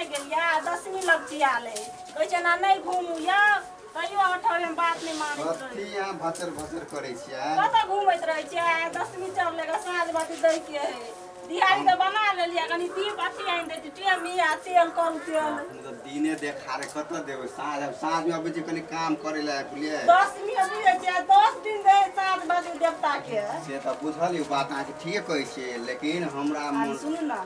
ने गेलियै दसमी लगचियाल है कहै छै एना नहि घूमू यौ तैयो अहाँ ठहरे बात नहि मानैत रहै कथी अहाँ भचर भचर करै छियै कतऽ घूमैत रहै छियै दसमी चढ़लै साँझ बाती दै के है दिहाड़ी तऽ बना लेलियै कनि दीप अथी आनि दै छी टेमी आ तेल करू तेल एखन तऽ दिने देखारे कतऽ देबै साँझ आब साँझमे अबै छै कनि काम करै लए बुझलियै दसमी बुझै छियै 10 दिन रहै साँझ बाती देवता के से तऽ बुझल ई बात अहाँके ठीके कहै छियै लेकिन हमरा आ मोन सुनू ने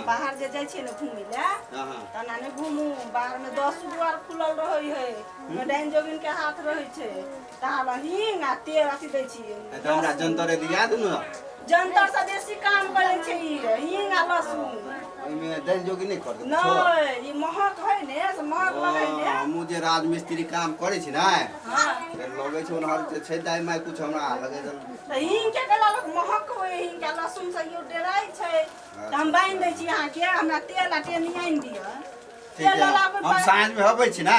बाहर जे जाइ छियै ने घूमै लए हँ हँ तना नहि घूमू बाहरमे दस दुआर खुलल रहै है ओहिमे डाइन जोगिन के हाथ रहै छै तहाँ हींग आ तेल अथी दै छियै तऽ हमरा जंतरे दिया दू ने जंतर से बेसी काम करै छै ई हींग आ लहसुन ओहिमे डाइन जोगी नहि कर देबै नहि ई महक है ने से महक लगै ने हमहूँ जे राजमिस्त्री काम करै छी ने तऽ लगै छै ओनहर जे छै दाइ माइ कुछ हमरा लगै छै तऽ हींग के केला लोक महक होइ हींग के लहसुन से यो डराइ छै तऽ हम बान्हि दै छी अहाँके हमरा तेल आ टेमी आनि दिअ ठीक तेल है लऽ हम साँझमे अबै छी ने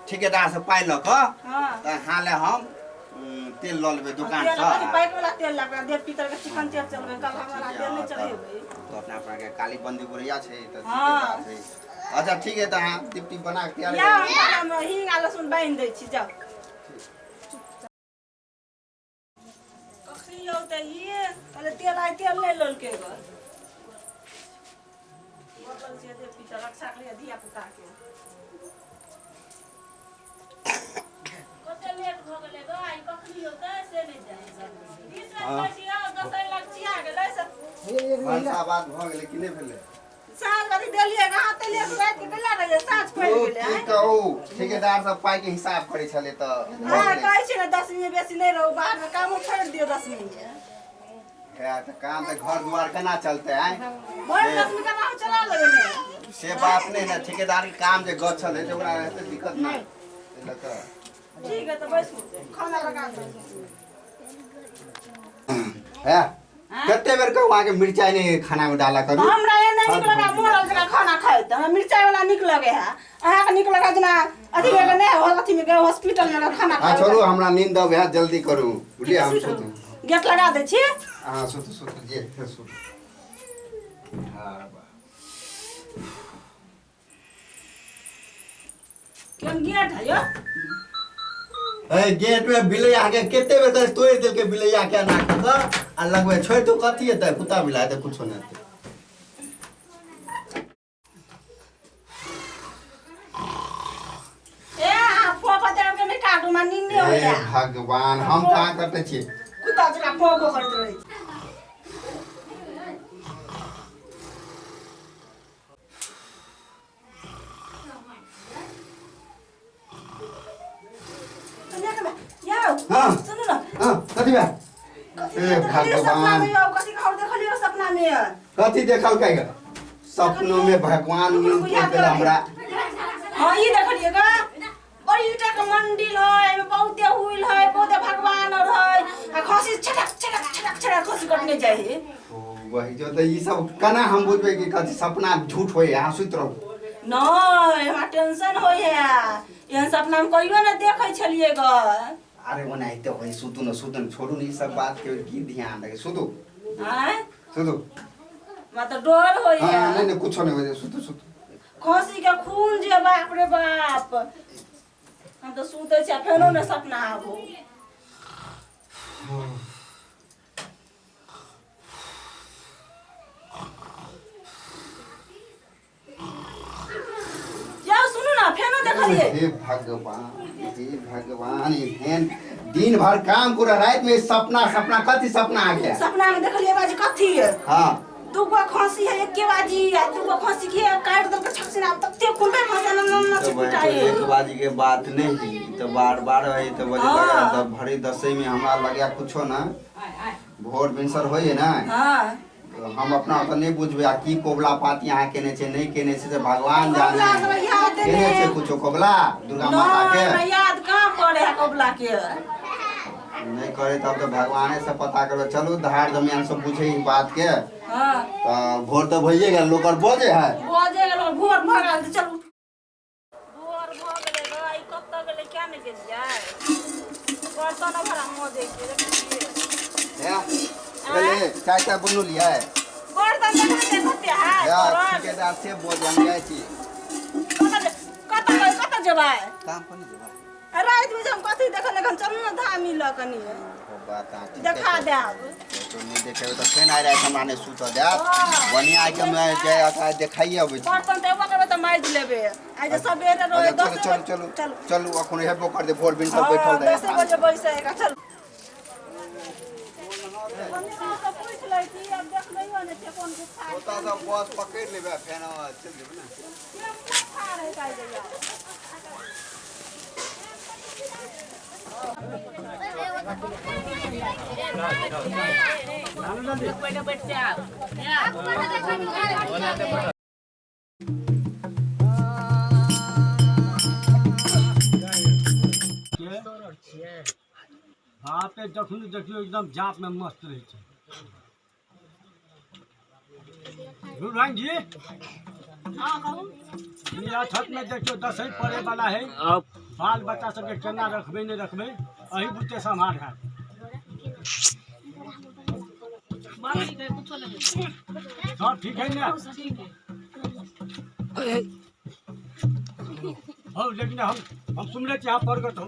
ठेकेदार से पाइ लऽ कऽ तऽ अहाँ लए हम तेल लऽ लेबै तेल दोकानसँ अथी पाइप वाला तेल लगा देव पितर के चिकन तेल चलबै कलहा वाला तेल नहि चढ़ेबै तऽ अपना अपना के काली बंदी बुढ़िया छै तऽ ठीके हाँ। बात छै अच्छा ठीक है तऽ अहाँ दीप टीप बना के तैयार या करू। हम हींग आ लहसुन बान्हि दै छी जाउ कखनी औतै ई कहले तेल आइ तेल नहि लेलकै ग बोतल छै देव पितर रक्षा करियै धिया पुता के कते लेट भऽ गेलै ग आइ कखनी औतै से नहि जानि 20 मिनट कहै छी आउ दसैँ लगचिया गेलै से भनसा बात भऽ गेलै कि नहि भेलै साँझ बाती देलियै कहाँ तऽ लेट राति के गेला रहियै साँझ पड़ि ओ गेलै की आँय। कहू ठेकेदार सब पाइ के हिसाब करै छलै तऽ भऽ अहाँ गेलै कहै छियै ने 10 मिनट बेसी नहि रहू बाहरमे कामो छोड़ि दियौ 10 मिनट है तऽ काम तऽ घर दुआर केना चलतै आँय भरि 10 मिनट केना चला लेबै ने से बात नहि ने ठेकेदार के काम जे गछल है तऽ ओकरा हेतै दिक्कत नहि एहि लऽ कऽ ठीक है तऽ बैसू खाना लगा दू है कते बेर कहू अहाँके मिरचाइ नहि खाना में डाला करू हमरा ए नहि नीक लगा मोरल जकाँ खाना खाइ तऽ हमरा मिरचाइ वाला नीक लगे है अहाँके नीक लगा जेना अथी में नहि हो अथी में हॉस्पिटल में खाना हाँ खाइ छोड़ू हमरा नींद अबै है जल्दी करू बुझलियै हम सुतू गेट लगा दै छी हाँ सुतू सुतू जे फेर सुतू हाँ बा। केहन गेट है यौ ए गेट में बिलैया के कते बेर कहै तोड़ि देलकै बिलैया के एना कऽ कऽ आ लगबै छोड़ि दू कथी हेतै कुत्ता बिलाइ हेतै कुछो नहि हेतै ए अहाँ फोफा देब के नहि काटू हमरा नींद नहि हे होइया भगवान हम कहाँ कटै छी कुत्ता जकाँ फोफो करैत रहै छी यौ हाँ। सुनू न हाँ कथी बा कथी हे देखलियै सपना भगवान। में यौ कथी घर देखलियै सपना में कथी देखलकै ग सपनो में भगवान मुँह तोड़ि देल हमरा हाँ ई देखलियै ग बड़ी ईटा के मंदिर है एमे बहुते हुइल है बहुते भगवान और है आ खसी छटक छटक छटक छटक खसी कटने जाइ है ओ वही जो तऽ ई सब केना हम बुझबै कि कथी सपना झूठ होय अहाँ सुति रहू नहीं हमरा टेंशन होइ है एहन सपना हम कहियो ने देखै छलियै ग अरे ओनाहिते होय सुतू ने सुतू ने छोड़ू ने ई सब बात के की ध्यान रखे सुतू आँय सुतू हमरा तऽ डर होइ हाँ है नहीं नहीं कुछो नहीं होय सुतू सुतू खसी के खून जे बाप रे बाप हम तऽ सुतै छी आ फेनो ने सपना आबो जाउ सुनू ना फेनो देखलियै हे भगवान हे भगवान एहन दिन भर काम पूरा रात में सपना सपना कथी सपना आ गया सपना में देखलियै बाजी कथी है हाँ दूगो खसी है एके बाजी आ दूगो खसी के काटि देलकै छक आब तते खून भेल खसी न न न तो वही तो पिटाइ एक बाजी के बात नहीं है तो बार बार है तो वजह हाँ। लगा तब भरी दसई में हमरा लगे कुछो ना भोर भिनसर होइए ना हाँ तो हम अपना ओतऽ नहि बुझबै आ की कोबला पाती अहाँ केने छै नहि केने छै से भगवान कबुला जाने हमरा याद केने नहि। छै कुछो कोबला दुर्गा माता नहि के हमरा याद कहाँ पड़े है कबुला के नहि करे तब तऽ भगवाने से पता करबै चलू धार दमियान सब बुझे ई बात के हाँ तऽ भोर तऽ भइए गेल लोक आर बजे है बजे गेल भोर भऽ गेल तऽ चलू भोर भऽ गेलै ग ई कतऽ गेलै किया नहि गेलियै बर्तन भरा मजै के देखै छियै हे गेलै चाय ताय बनौलियै बर्तन देखबै तऽ कते है हे पड़ल ठेकेदार से बोझ हम जाइ छी कतऽ गई कतऽ जेबै काम पर नहीं जेबै आ रातिमे जे हम कथी देखल एखन चलू ने धामी लऽ कनि ओ बात अहाँ ठीके देखा कहै। देब तो नहीं देखेबै तऽ फेन आइ राति हमरा नहि सुतऽ देब हँ। बढ़िआँ आइ के मैं जाय देखाइए अबै छी बर्तन तऽ एबो करबै तऽ माजि लेबै आइ जे सबेरे रहै अच्छा, दस चलू चलू चलू चलू अखन हेबो कर दे भोर बिन सब हँ, बैठल रहे दसे बजे बैसे चलू पूछि लै छी आब देखलैयो नहि छै कोन गुस्सा ओतऽ सब बस पकड़ि लेबै आ फेन चलि जेबै ने गुस्सा रहै काल्हि जइया। बापे जखन देखियौ एकदम जाप में मस्त रहै छै रुरांग जी ई छत में देखियौ दसैँ पड़े वाला है बाल बच्चा सबके केना रखबै नहि रखबै अही बुते सम्हार हैत सब ठीक है ना हौ लेकिन हम सुनले छी अहाँ प्रगट हो।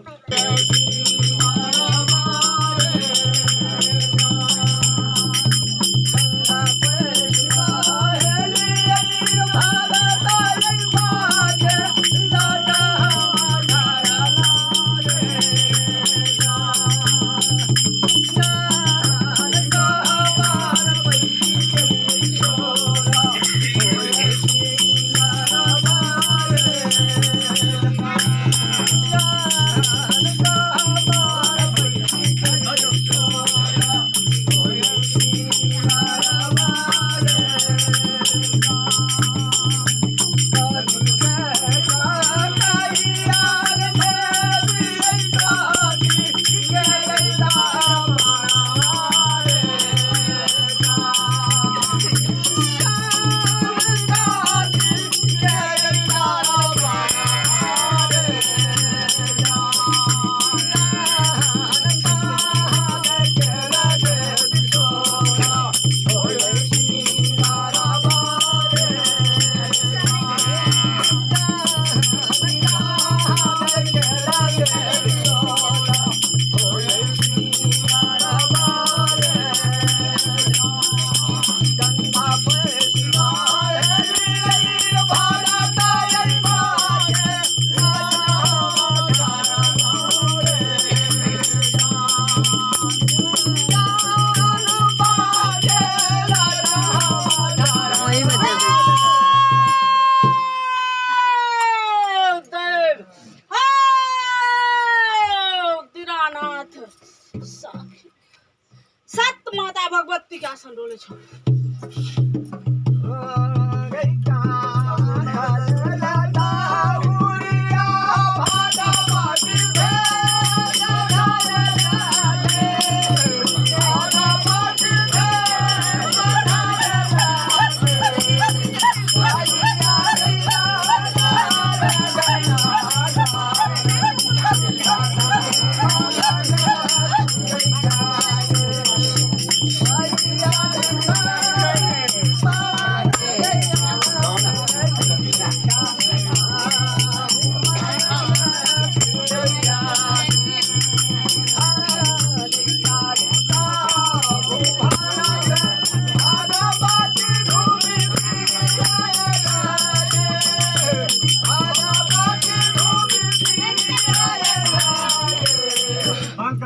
दीनानाथ साखी सत माता भगवती के आसन डोले छौ।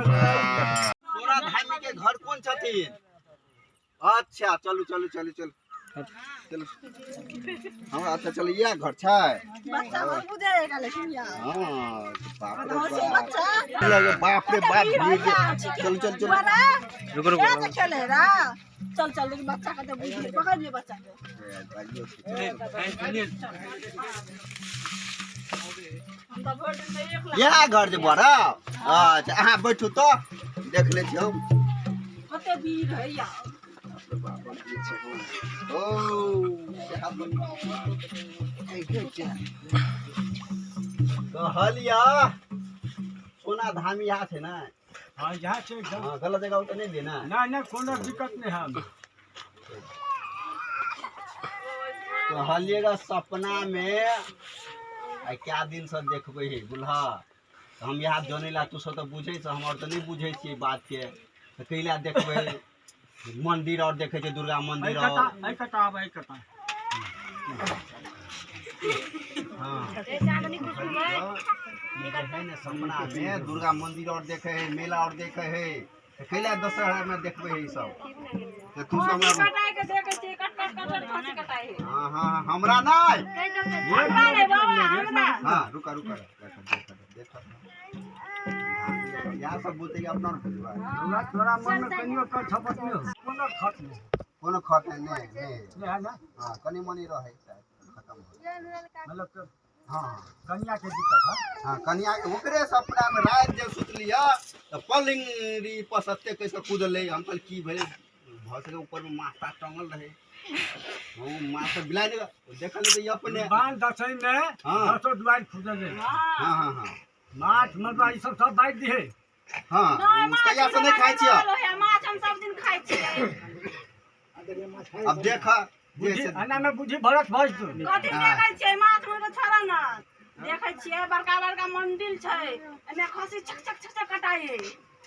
तोरा धामी के घर कोन छथिन? अच्छा चलू चलू चलू चलू चलू हमरा अच्छा चलू इएह घर छै। बच्चा हम बुझेगा लेकिन यार हाँ बाप रे हँसी बाप बच्चा बाप रे बाप भीड़ के। चलू चलू चलू रुको रुको खेले रा चल चल लेकिन बच्चा के तो बुझिए पकड़ लिए बच्चा के। हम तो भोट में एक लाख इएह घर जे बड़ा। अच्छा अहाँ बैठू तऽ देख लै छी हम। कते भीड़ है यार। ओ कहलिया सोना धाम इएह छै ने? हाँ इएह छै एकदम। हाँ गलत जगह तऽ नहि लिए ने? नहि नहि कोनो दिक्कत नहि है। कहलिएगा सपना में आइ कए दिनसँ देखबै हे बुझलह। तऽ हम इएह जनै लए, तू सब तऽ बुझै छ, हम आओर तऽ नहि बुझै छियै बातके, तऽ कै लए देखबै मंदिर आओर देखै छै दुर्गा मंदिर एहि आओर कता, एहि कता आब, एहि कता। हाँ, ई जे है ने सपना मे दुर्गा मंदिर और देखे है, मेला और देखे है, तऽ कैला दशहरा में देखबै है ई सब? तऽ तू सब खसी हमरा कटाइ के देखै छियै, कट कट कट कट खसी कटाइ है। हाँ हाँ, हमरा नहि। हमरा नहि बाबा, हमरा। हाँ, रुका रुका, देख देख देख, इएह सब बुझतै अपना ने बुझबै। हमरा तोरा मन में कनियो कर छपत नहि हो, कोनो खत नहि। कोनो खत नहि नहि नहि है ने? हाँ, कनि मनि रहै, शायद खतम हो गेल। मतलब कि हाँ, कनिया के दिक्कत है। हाँ, कनिया के ओकरे सपना में राति जे सुतलियै तऽ पलंगरी पर सत्ते कैसे कूदलै। हम कहल की भेलै, भऽ सकै ऊपर में माछ ताछ टंगल रहै, ओ माछ तऽ बिलाइ नहि देखल तऽ ई अपने बाल दशई में हाँ। दसो दुआरि खुजल रहे। हाँ हाँ हाँ, माछ मरुआ ई सब सब बाँटि दिहे। हाँ, नहि, माछ कहिया से नहि खाइ छियै। रहल है, माछ हम सब दिन खाइ छियै। अब देख जे बुझी से एना में बुझी भरत भज तू। कथी देखै छियै? माछ मुर्गा छोड़ा ने, देखै छियै बड़का बड़का मंदिर छै, एमे खसी छक छक छक छक कटाइ है,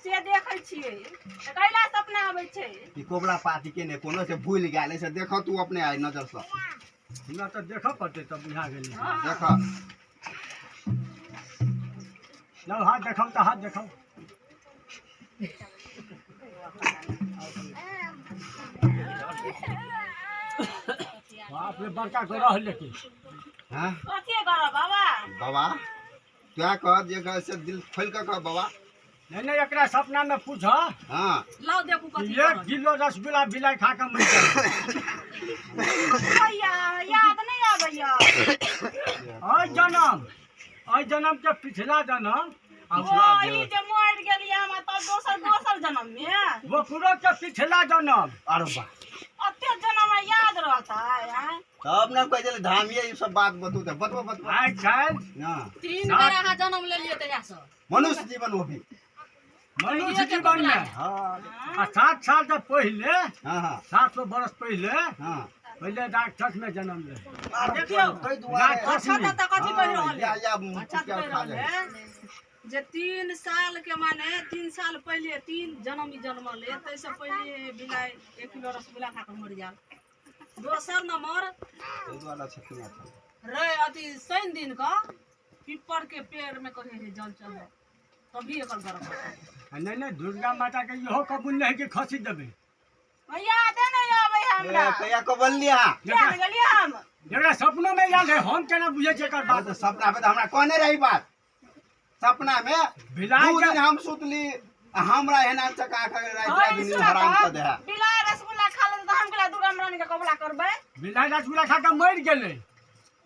से देखै छियै तऽ कैला सपना आबै छै। ई कोबला पाती के ने कोनो से भूलि गेल है, से देख तू अपने आइ नजर से। हमरा तऽ देखऽ पड़तै तब बुझा गेलै। देख। लौ हाथ देखाउ तऽ हाथ देखाउ। बाप रे, बड़का ग्रह लेकिन। हाँ, कथी करब बाबा? बाबा क्या कह जे कह से दिल खोलि कऽ कह बाबा। नहीं नहीं, एकरा सपना में पूछ। हाँ, लाउ देखू कथी एक करब। किलो रसगुल्ला बिलाइ खा कऽ मरि गेल। भैया, याद नहि आबैया। एहि जनम, एहि जन्म के पिछला जन्म आ ओ ई जे मरि गेलियै हम, तब दोसर दोसर जन्म मे ओकरो के पिछला जन्म। अरे वाह, अते जन्म याद रहतै आँय? तब ने कहै छलै धामिये ई सब बात बतू तऽ बतबो बतबो। आइ काल्हि हाँ, तीन बेर अहाँ जन्म लेलियै तहियासँ मनुष्य जीवन वो भी मनुष्य जीवन में। हाँ आ 7 साल से पहिले, हाँ हाँ, 700 बरस पहिले, हाँ, पहिले राक्षस में जन्म ले। देखियौ, ताहि दुआरे राक्षस अच्छा में। तऽ कथी कहि रहल या है? या अच्छा कुटिया कहि खा रहल जाइ। है जे 3 साल के माने 3 साल पहिले 3 जन्म ई जन्मल है, ताहिसँ पहिले बिलाइ 1 किलो रसगुल्ला खा कऽ मरि गेल। दोसर नंबर ताहि दुआरे छथिन एखन। रे अथी शनि दिन कऽ पिपर के पेड़ में कहे है जल चढ़े तभी एकर गरम होतै। आ नहीं नहीं, दुर्गा माता के इहो कबूल नहीं कि खसी देबै। यादे नहि आबै है हमरा। ए, कहिया कबूल लिया? किया नहि गेलियै हम? जकरा सपनो में याद है, हम केना बुझै छियै एकर बात? तऽ सपना में तऽ हमरा कहने रही बात। सपना में बिलाइ 2 के दिन हम सुतली आ हमरा एना चका के राति हँ, राति ई नींद सुना हराम तऽ, कऽ दे है। बिलाइ रसगुल्ला खा लेतै तऽ हम केला दुर्गा रानी के कबूला करबै? बिलाइ रसगुल्ला खा कऽ मरि गेलै।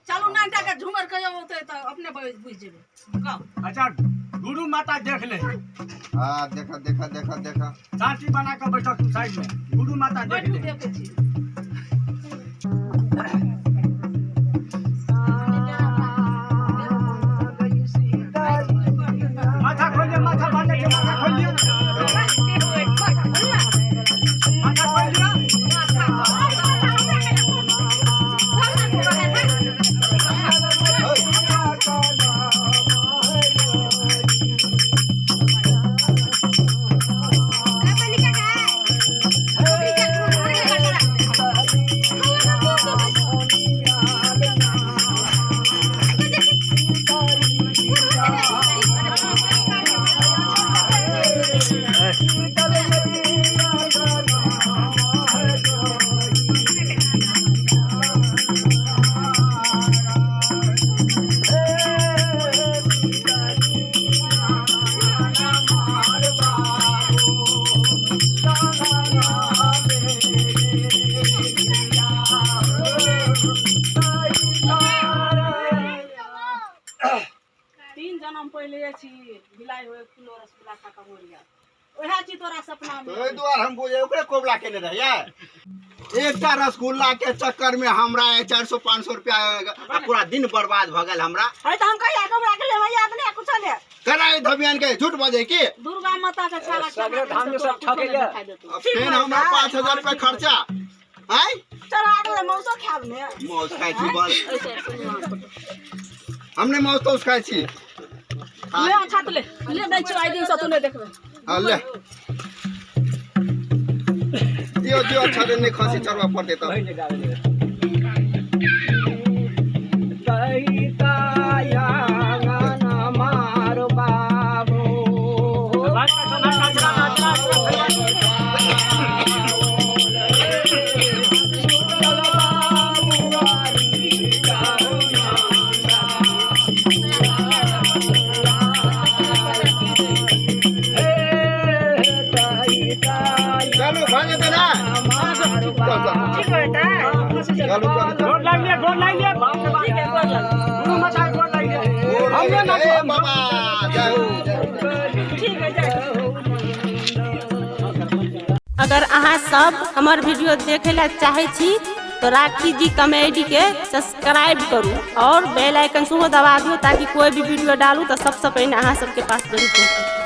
चलू नानटा के झूमर कहियो औतै तऽ अपने बुझि जेबै। कहू। अच्छा, गुरु माता देख ले। हाँ, देख देख देख देख। शांति बना कऽ बैठल तू साइड में, गुरु माता देख बैठू ले। देखै छी। माथा खोल लिअ, माथा बांधै छै, माथा खोल लिअ, माथा खोल लिअ। 3 जन्म पहिले छी बिलाइ हो 1 किलो रसगुल्ला खा कऽ मरि गेल, ओएह चीज तोरा सपना में। ताहि दुआरे हम बुझे ओकरे कोबला केने रहियै। एकटा रसगुल्ला के चक्कर में हमरा 400-500 रुपया आ पूरा दिन बर्बाद भऽ गेल हमरा। है तऽ हम कहिया कबूला केलियै? हमरा याद नहि कुछो ने। केना ई धबियान के झूठ बजै की? दुर्गा माता के छाला सगरे धाम में सब ठकैया। देतौ। आ फेर हमरा 5000 रुपया खर्चा आय। चढ़ा देबै मौसो खायब ने। मौस खाइ छी बस। हम नहि माउस ताउस खाइ छी। ले छात ले ले, दै छियौ आइ दिनसँ तू नहि देखबै। हाँ, ले दियो दियो। अच्छा दिन नहि खसी चढ़बऽ पड़तै तब। चलू, भऽ जेतै ने? चल चल। ठीक होतै। चलू चलू चलू। गोर लागि ले, गोर लागि ले, बाप रे बाप। ठीक है, गोर लग। गुरु मचाई, गोर लागि ले। हमने ना, ए बाबा, जय हो जय हो। ठीक है, जाए। अगर अहाँ सब हमर वीडियो देखे ला चाहे छी तो राखी जी कॉमेडी के सब्सक्राइब करू और बेल आइकन सेहो दबा दियौ, ताकि कोई भी वीडियो डालू तो सबसे पहिने अहाँ सबके पास जरूर पहुँचे।